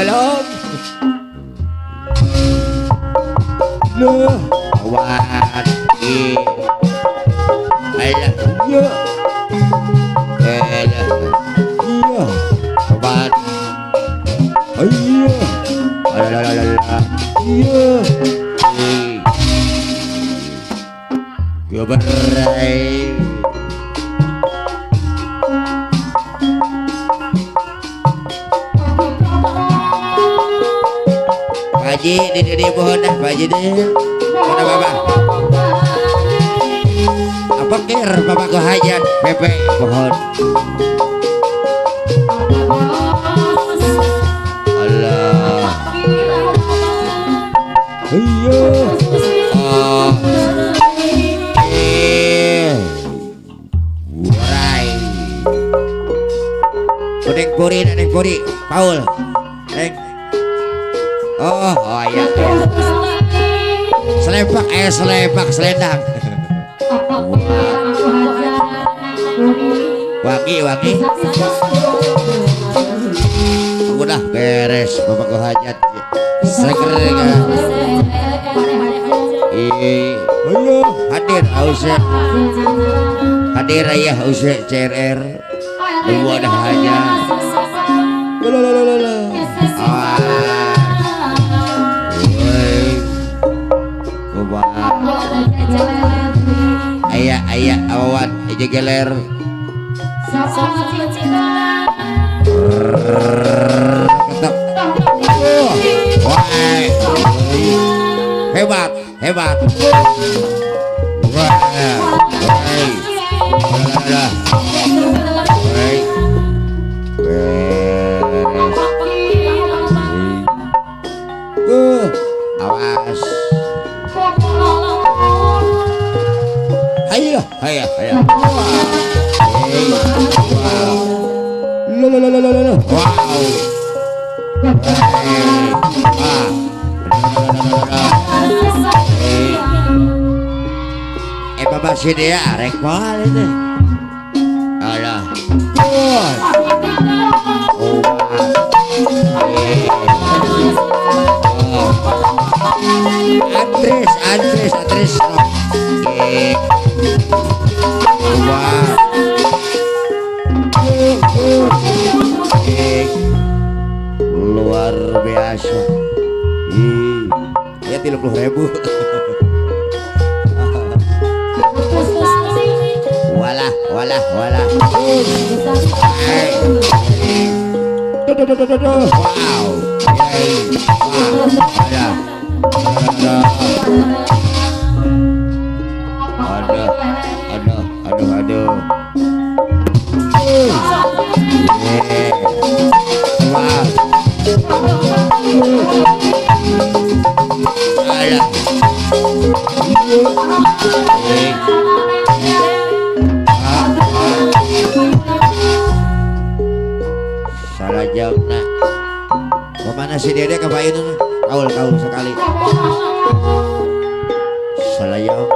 Belum. Loh, awan. I. Alah, iya. Alah, iya. Obat. Iya. Alah, alah, alah. Iya. Gue berai. Pak Haji di pohon dah Pak Haji deh. Mana Bapak? Apa kir Bapak ke hajat PP pohon. Allah. Iya. Oh. Warai. Neng Puri, Neng Puri, Paul. Neng. Oh, oh iya, iya. Selepak, selepak, selendang. Wangi, wangi. Udah beres, Bapak ke hajat. Seger kan. Ayo, hadir Ause. Hadir ayah Ause CRR. Dua dah aja. Lalalala. Ah. Ayah ayah awan aja geler. Ketok. Wah, hebat hebat. Wah, awas. Ayo, ayo, ayo. Hey, wow. Lo, lo, lo, lo, lo, wow. Hey, ah. Hey. Bapak sini ya, rek moal itu. Alah. Oh. Oh. Andres, Andres, Andres. Wah. Luar biasa. Ih, ya 30.000. Walah, walah, walah. Wow. Ada. Ada. Aduh, aduh, aduh. Wah. Alah. Salah jam nak. Kemana si Dede ke Pak Inun? Kaul, kaul sekali. Salah jam.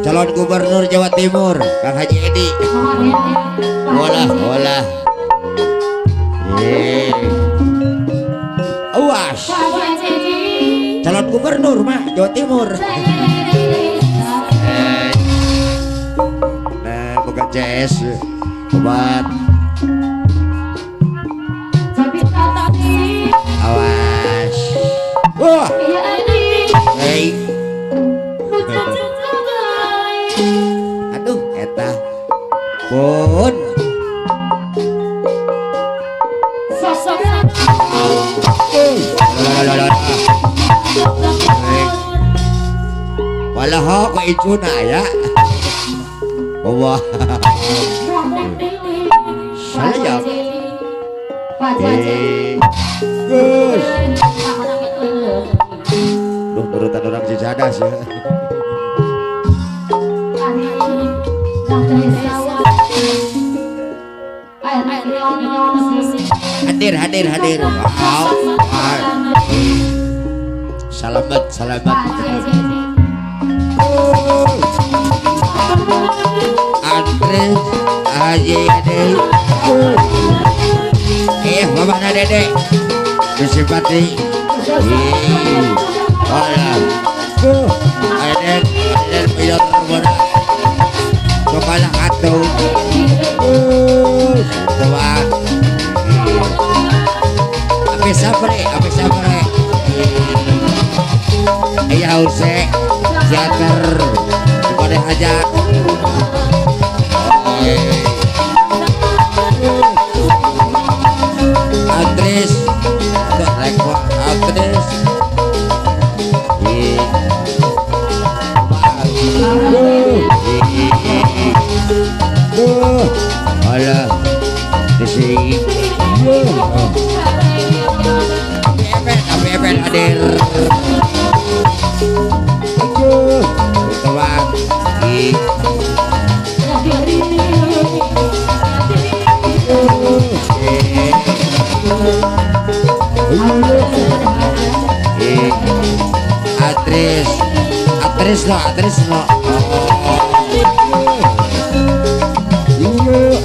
Calon Gubernur Jawa Timur, Kang Haji Edi. Walah, walah. Awas. Calon Gubernur mah Jawa Timur. Nah, buka CS. Obat. Awas. Wah. Hey. Aduh, eta. Pun. Walah kok icuna ya. Wah. Salah. Gus. Duh, nurutan orang Cicadas ya. Hadir, hadir, hadir. Wow. Salamat, salamat. Andres. Dede Disipati. Alah. Aden, Aden pilot bola. Kepala atuh. Coba. Api sapre, api sapre. Iya use teater kepada hajat. Aktris, rekor aktris. Alah, di sini. Api hadir. Aktris, aktris lo, aktris lo.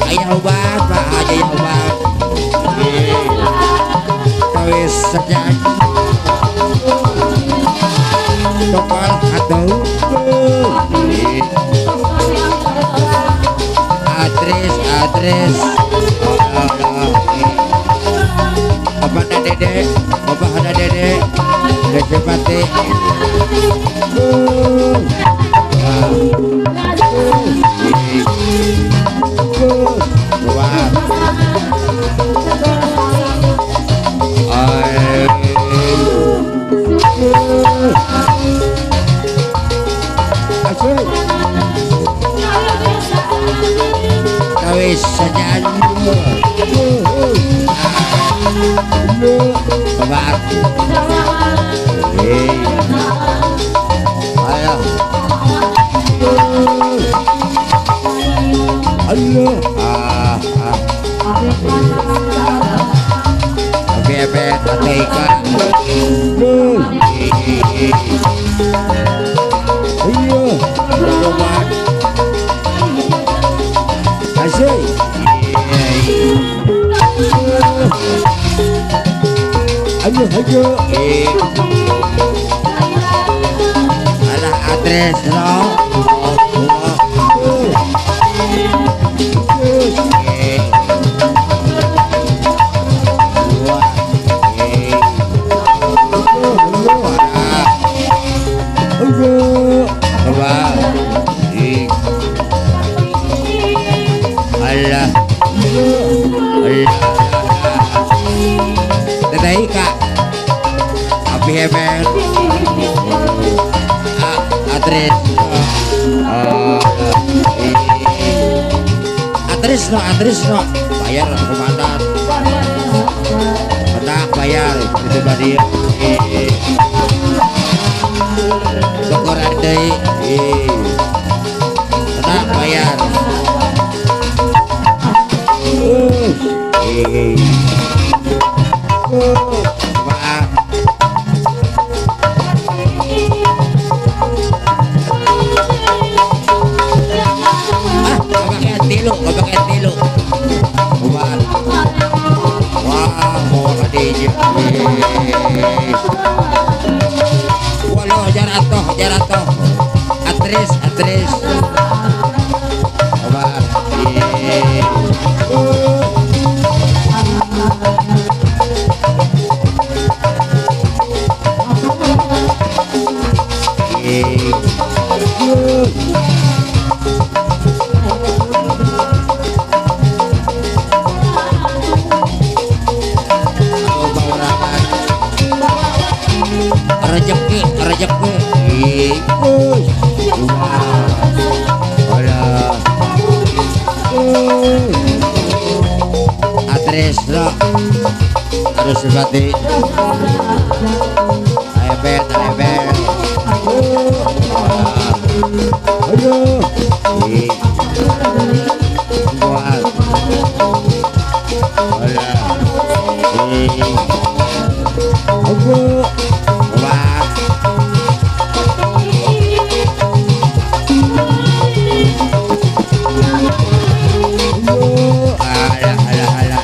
Ayah obat, pak, ayah obat. Kawis sejak tokol atau aktris, aktris. Bapak ada dede, bapak ada dede, dede pati. Kawis saja. Bapak. Ayo. Allah. Ah, ah. Bebek ikan. Iya. Asik. Ayo, ayo. Alah address lo. Allah. Teteh Kak. Api hemen. Atris. Atris no, atris no. Bayar komandan. Menang bayar itu tadi. Syukur andai. Menang bayar. Walau jaratoh, jaratoh. Atris, atris. Obat. Rezeki, rezeki. Atres lo harus simpati. Ebet, ebet. Ayo. Alah, alah, alah.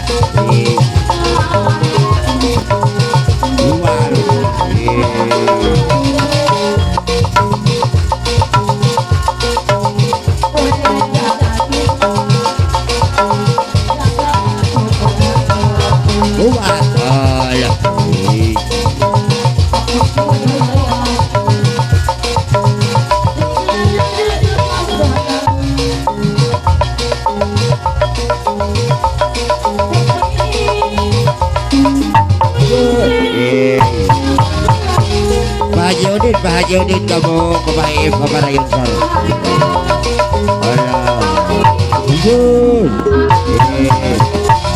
Haji Udin kamu kebaik kepada Yunsar.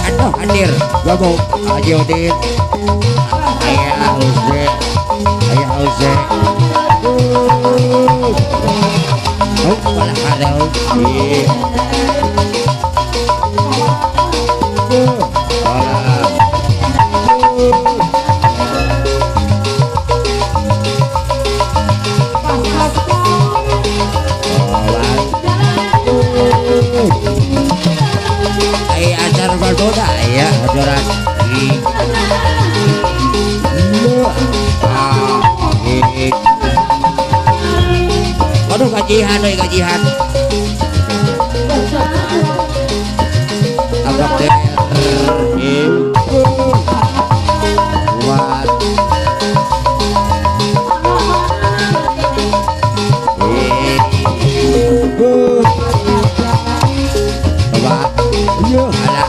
Aduh hadir gabung Haji Udin. Ayah Jose, ayah Jose. Oh, malah ada. Ya, ajaran. Aduh gajihan, oi gajihan. Abang der, kuat. Bapak, alah.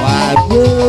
Waduh.